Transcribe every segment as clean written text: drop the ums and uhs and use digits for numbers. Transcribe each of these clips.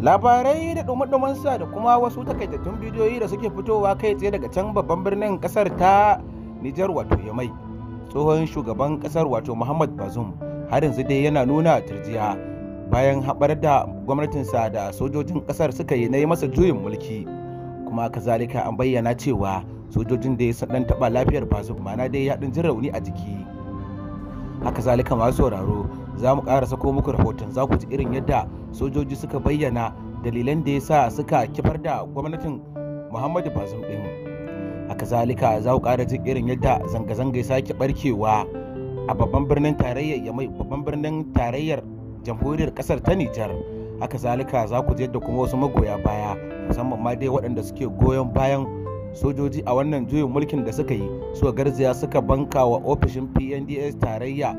Labarai da ɗumi-ɗuminsa da kuma wasu takaitattun bidiyoyi da suke fitowa kai tsaye daga can babban birnin ƙasar ta Nijar wato Yamai. Tsohon shugaban ƙasar wato Muhammad Bazoum har yanzu dai yana nuna turjiya bayan haɓar da gwamnatinsa da sojojin ƙasar suka yi na yi masa juyin mulki. Kuma kazalika an bayyana cewa sojojin da ya ɗan taɓa lafiyar Bazoum, ma'ana dai ya ɗan ji rauni a jiki. Haka zalika masu sauraro, za mu ƙara sako muku rahoton, za ku ji irin yadda sojoji suka bayyana dalilan da ya sa suka kifar da gwamnatin Muhammadu Bazoum ɗin. Haka zalika za ku ƙara jin irin yadda zanga-zanga ya sake barkewa a babban birnin tarayyar Yamai, babban birnin tarayyar jamhuriyar ƙasar ta Nijar. Haka zalika za ku ji yadda kuma wasu magoya baya, musamman ma dai waɗanda suke goyon bayan sojoji a wannan juyin mulkin da suka yi, suka garzaya suka banka wa ofishin PNDS tarayya,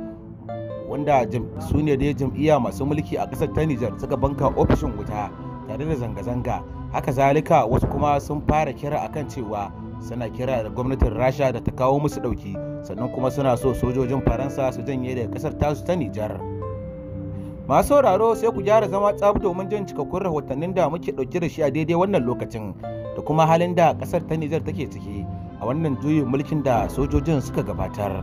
wanda su ne dai jam'iyya masu mulki a ƙasar ta Nijar, suka banka ofishin wuta tare da zanga-zanga. Haka zalika wasu kuma sun fara kira akan cewa suna kira da gwamnatin Rasha da ta kawo musu ɗauki, sannan kuma suna so sojojin Faransa su janye daga ƙasar tasu ta Nijar. Masu sauraro, sai ku gyara zama tsab domin jin cikakkun rahotannin da muke ɗauke da shi a daidai wannan lokacin da kuma halin da ƙasar ta Nijar take ciki a wannan juyin mulkin da sojojin suka gabatar.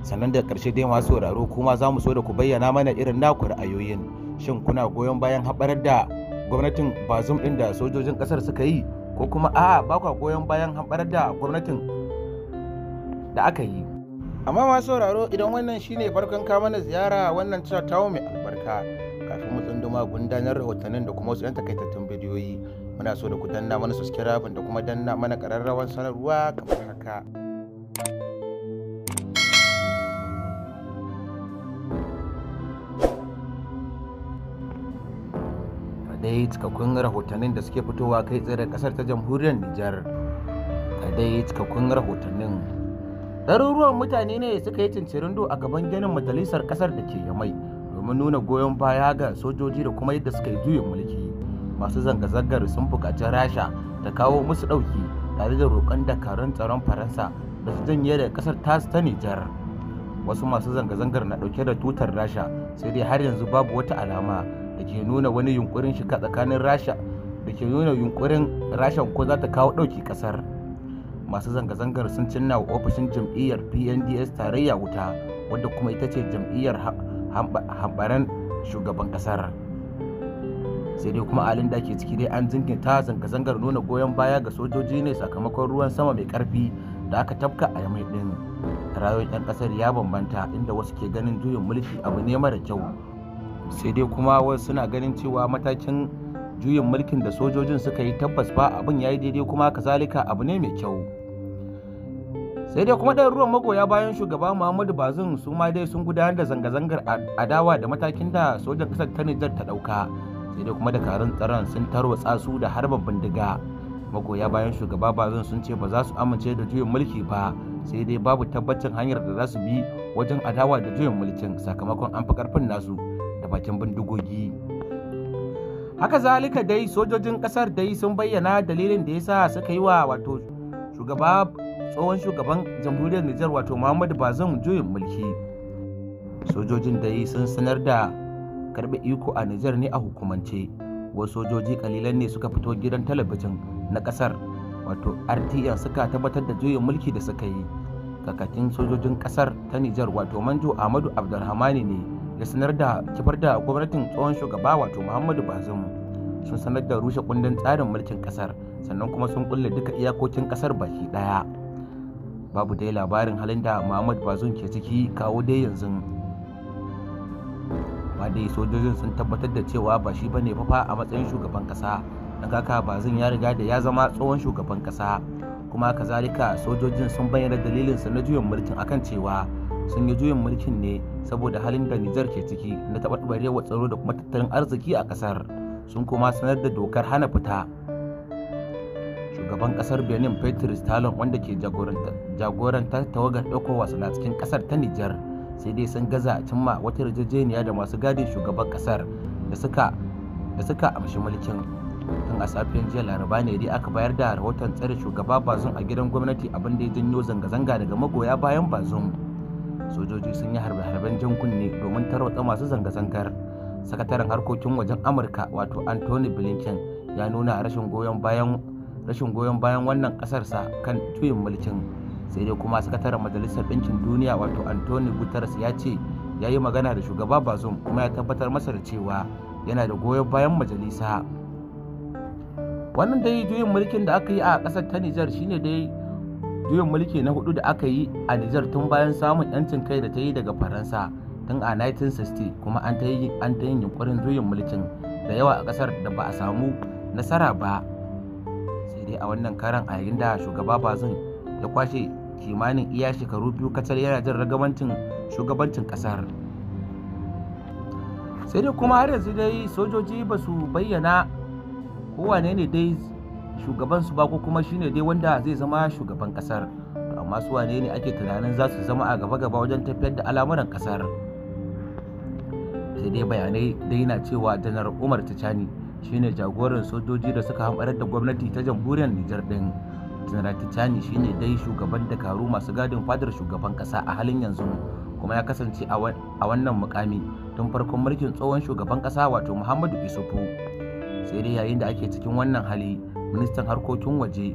Sannan da ƙarshe dai masu sauraro, kuma za mu so da ku bayyana mana irin naku ra'ayoyin. Shin kuna goyon bayan haɓarar da gwamnatin Bazoum ɗin da sojojin ƙasar suka yi, ko kuma a'a, ba kwa goyon bayan haɓarar da gwamnatin da aka yi? Amma masu sauraro, idan wannan shine farkon ka mana ziyara wannan tasha tawo mai albarka, kafin mu tsunduma gundanar rahotannin da kuma wasu 'yan takaitattun bidiyoyi, muna so da ku danna mana subscribe da kuma danna mana ƙararrawar sanarwa kamar haka. Dai cikakkun rahotannin da suke fitowa kai tsaye da kasar ta jamhuriyar Nijar. Dai cikakkun rahotannin. Ɗaruruwan mutane ne suka yi cincirindo a gaban ginin majalisar kasar da ke Yamai domin nuna goyon baya ga sojoji da kuma yadda suka yi juyin mulki. Masu zanga-zangar sun buƙaci Rasha ta kawo musu ɗauki tare da roƙon dakarun tsaron Faransa da su janye daga kasar tasu ta Nijar. Wasu masu zanga-zangar na ɗauke da tutar Rasha, sai dai har yanzu babu wata alama da ke nuna wani yunkurin shiga tsakanin Rasha da ke nuna yunkurin Rasha ko za ta kawo ɗauki ƙasar. Masu zanga-zangar sun cinna wa ofishin jam'iyyar PNDS tarayya wuta, wadda kuma ita ce jam'iyyar hambaren shugaban ƙasar. Sai dai kuma halin da ke ciki dai, an jinkirta zanga-zangar nuna goyon baya ga sojoji ne sakamakon ruwan sama mai ƙarfi da aka tafka a Yamai ɗin. Rayuwar 'yan ƙasar ya bambanta, inda wasu ke ganin juyin mulki abu ne mara kyau, sai dai kuma wasu suna ganin cewa matakin juyin mulkin da sojojin suka yi tabbas ba abin ya yi daidai, kuma kazalika abu ne mai kyau. Sai dai kuma ɗaruruwan magoya bayan shugaba Muhammadu Bazoum su ma dai sun gudanar da zanga-zangar adawa da matakin da sojan ƙasar ta Nijar ta ɗauka, sai dai kuma dakarun tsaron sun tarwatsa su da harba bindiga. Magoya bayan shugaba Bazoum sun ce ba za su amince da juyin mulki ba, sai dai babu tabbacin hanyar da za su bi wajen adawa da juyin mulkin sakamakon an fi karfin nasu da bakin bindigogi. Haka zalika dai sojojin kasar dai sun bayyana dalilin da yasa suka yi wa wato shugaba tsohon shugaban jamhuriyar Nijar wato Muhammadu Bazoum juyin mulki. Sojojin dai sun sanar da karbe iko a Nijar ne a hukumance. Wasu sojoji kalilan ne suka fito gidan talabijin na kasar wato RTN suka tabbatar da juyin mulki da suka yi. Kakakin sojojin kasar ta Nijar wato Manjo Ahmadu Abdulrahmani ne ya sanar da kifar da gwamnatin tsohon shugaba wato Muhammadu Bazoum. Sun sanar da rushe kundin tsarin mulkin kasar, sannan kuma sun kulle duka iyakokin kasar baki daya. Babu dai labarin halin da Muhammad Bazoum ke ciki kawo dai yanzu. Ba dai sojojin sun tabbatar da cewa ba shi bane fa a matsayin shugaban kasa, dan kaka Bazoum ya riga da ya zama tsohon shugaban kasa. Kuma kazalika sojojin sun bayyana dalilin su na juyin mulkin akan cewa sun yi juyin mulkin ne saboda halin da Nijar ke ciki na taɓarɓarewar tsaro da kuma tattalin arziki a ƙasar. Sun kuma sanar da dokar hana fita. Shugaban ƙasar Benin Patrice Talon, wanda ke jagorantar tawagar ECOWAS, na cikin ƙasar ta Nijar, sai dai sun gaza cimma wata yarjejeniya da masu gadin shugaban ƙasar da suka amshi mulkin. Tun a safiyar jiya Laraba ne dai aka bayar da rahoton tsare shugaba Bazoum a gidan gwamnati, abin da ya janyo zanga-zanga daga magoya bayan Bazoum. Sojoji sun yi harbe-harben jan kunne domin tarwatsa masu zanga-zangar. Sakataren harkokin wajen Amurka wato Anthony Blinken ya nuna rashin goyon bayan wannan kasarsa kan juyin mulkin. Sai dai kuma sakataren Majalisar Ɗinkin Duniya wato Antonio Guterres ya ce ya yi magana da shugaba Bazoum kuma ya tabbatar masa da cewa yana da goyon bayan majalisa. Wannan dai juyin mulkin da aka yi a ƙasar ta Nijar shine dai juyin mulki na hudu da aka yi a Nijar tun bayan samun 'yancin kai da ta yi daga Faransa tun a 1960, kuma an ta yin yunkurin juyin mulkin da yawa a ƙasar da ba a samu nasara ba. Sai dai a wannan karan a yayin da shugaba Bazoum ya kwashe kimanin iya shekaru 2 kacal yana jin ragamancin shugabancin kasar. Sai dai kuma har yanzu dai sojoji ba su bayyana kowane ne dai shugaban su ba ko kuma shine dai wanda zai zama shugaban kasar. To amma su wane ne ake tunanin za su zama a gaba-gaba wajen tafiyar da al'amuran kasar? Sai dai bayanai dai na cewa Janar Umar Tchani shine jagoran sojoji da suka hamɓarar da gwamnati ta jamhuriyar Nijar din. Janar Tchani shine dai shugaban dakaru masu gadin fadar shugaban kasa a halin yanzu, kuma ya kasance a wannan mukami tun farkon mulkin tsohon shugaban kasa wato Muhammadu Isufu. Sai dai yayin da ake cikin wannan hali, ministan harkokin waje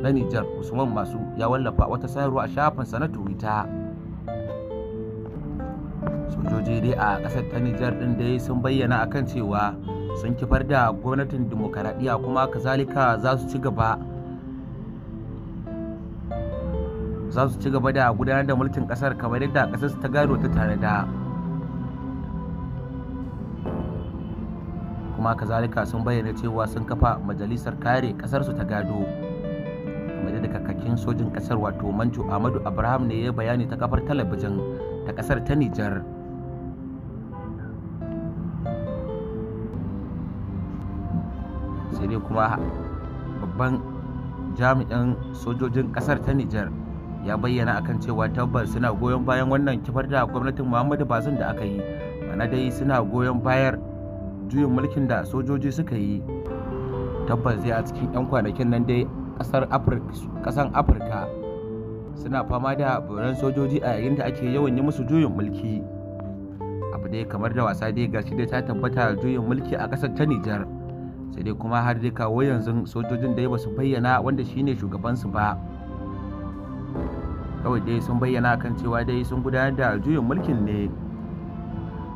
na Nijar Usman Masu ya wallafa wata sanarwa a shafinsa na Twitter. Sojoji dai a kasar ta Nijar din dai sun bayyana akan cewa sun kifar da gwamnatin dimokuraɗiyya kuma kazalika za su ci gaba da gudanar da mulkin kasar kamar yadda kasar ta gado ta tanada. Kuma kazalika sun bayyana cewa sun kafa majalisar kare kasar su ta gado. Kamar yadda kakakin sojin kasar wato Manjo Ahmadu Abraham ne ya bayani ta kafar talabijin ta kasar ta Nijar. Sai dai kuma babban jami'in sojojin kasar ta Nijar ya bayyana akan cewa tabbas suna goyon bayan wannan kifar da gwamnatin Muhammadu Bazoum da aka yi, mana dai suna goyon bayar juyin mulkin da sojoji suka yi. Tabbas dai a cikin 'yan kwanakin nan dai kasan Afirka suna fama da boran sojoji a yayin da ake yawan yi musu juyin mulki. Abu dai kamar da wasa dai gashi dai ta tabbata juyin mulki a kasar ta Nijar. Sai dai kuma har dai kawo yanzu sojojin dai basu bayyana wanda shine shugabansu ba. Kawai dai sun bayyana kan cewa dai sun gudanar da juyin mulkin ne.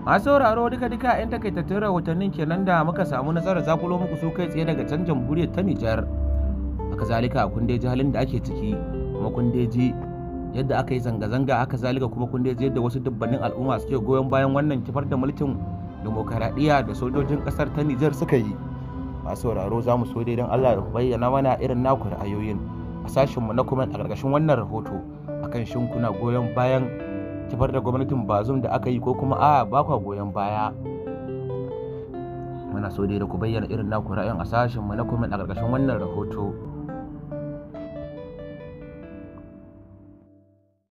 Masu sauraro duka-duka 'yan takaitattun rahotannin kenan da muka samu nasarar zakulo muku su kai tsaye daga can jamhuriyar ta Nijar. Haka zalika kun dai ji halin da ake ciki, kuma kun dai ji yadda aka yi zanga-zanga, haka zalika kuma kun dai ji yadda wasu dubbannin al'umma suke goyon bayan wannan kifar da mulkin demokaradiyya da sojojin kasar ta Nijar suka yi. Masu sauraro za mu so dai don Allah ya bayyana mana irin naku ra'ayoyin a sashenmu na comment a ƙarƙashin wannan rahoto akan shin kuna goyon bayan kifar da gwamnatin Bazoum da aka yi ko kuma a ba kwa goyon baya. Muna so dai da ku bayyana irin naku ra'ayin a sashenmu na comment a ƙarƙashin wannan rahoto.